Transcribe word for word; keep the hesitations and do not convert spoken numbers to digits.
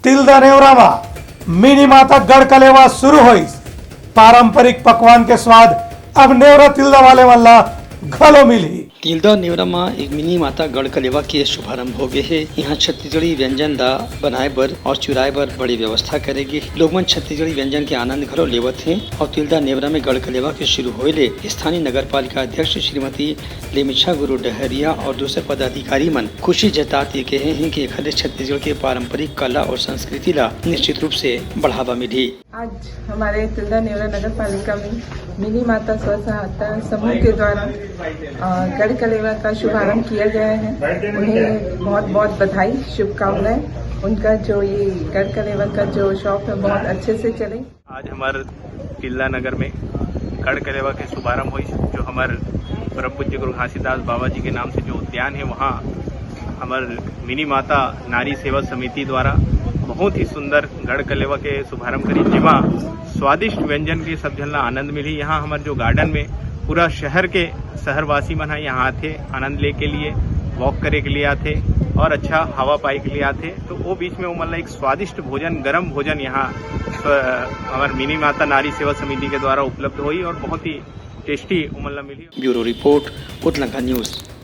तिल्दा नेवरा मा मिनी माता गढ़ कलेवा शुरू होइस। पारंपरिक पकवान के स्वाद अब नेवरा तिल्दा वाले मन ला घलो मिलही। तिल्दा नेवरा मा एक मिनी माता गढ़ कलेवा के शुभारंभ हो गए हे। यहाँ छत्तीसगढ़ी व्यंजन ला बनाए बर और चुराए बर बड़ी व्यवस्था करे गे। लोग मन छत्तीसगढ़ी व्यंजन के आनंद घलो लेवत हें और तिल्दा नेवरा में गढ़ कलेवा के शुरू होए ले स्थानीय नगर पालिका अध्यक्ष श्रीमती लेमिछा गुरु डहरिया और दूसर पदाधिकारी मन खुशी जतात ये कहे हें कि एखर ले छत्तीसगढ़ के पारंपरिक कला और संस्कृति ला निश्चित रूप से बढ़ावा मिलही। आज हमारे तिल्दा नेवरा नगर पालिका में मिनी माता स्व सहायता समूह के द्वारा, अ, गढ़ कलेवा का शुभारंभ किया गया है। उन्हें बहुत बहुत बधाई, शुभकामनाएं। उनका जो ये गढ़ कलेवा का जो शॉप है, बहुत अच्छे से चले। आज हमारे तिल्दा नगर में गढ़ कलेवा के शुभारंभ हुई, जो हमारे परम पूज्य गुरु घासीदास बाबा जी के नाम से जो उद्यान है, वहाँ हमारे मिनी माता नारी सेवा समिति द्वारा बहुत ही सुंदर गढ़ कलेवा के शुभारंभ करी, जेमा स्वादिष्ट व्यंजन के सब झन ला आनंद मिली। यहाँ हमारे जो गार्डन में पूरा शहर के शहरवासी मन ह यहाँ आथे आनंद ले के लिए, वॉक करे के लिए आथे और अच्छा हवा पाए के लिए आथे। तो वो बीच में वो मन ला एक स्वादिष्ट भोजन, गरम भोजन यहाँ स्व-, हमारे मिनी माता नारी सेवा समिति के द्वारा उपलब्ध होई और बहुत ही टेस्टी वो मन ला मिली। Bureau report, Utlanga news.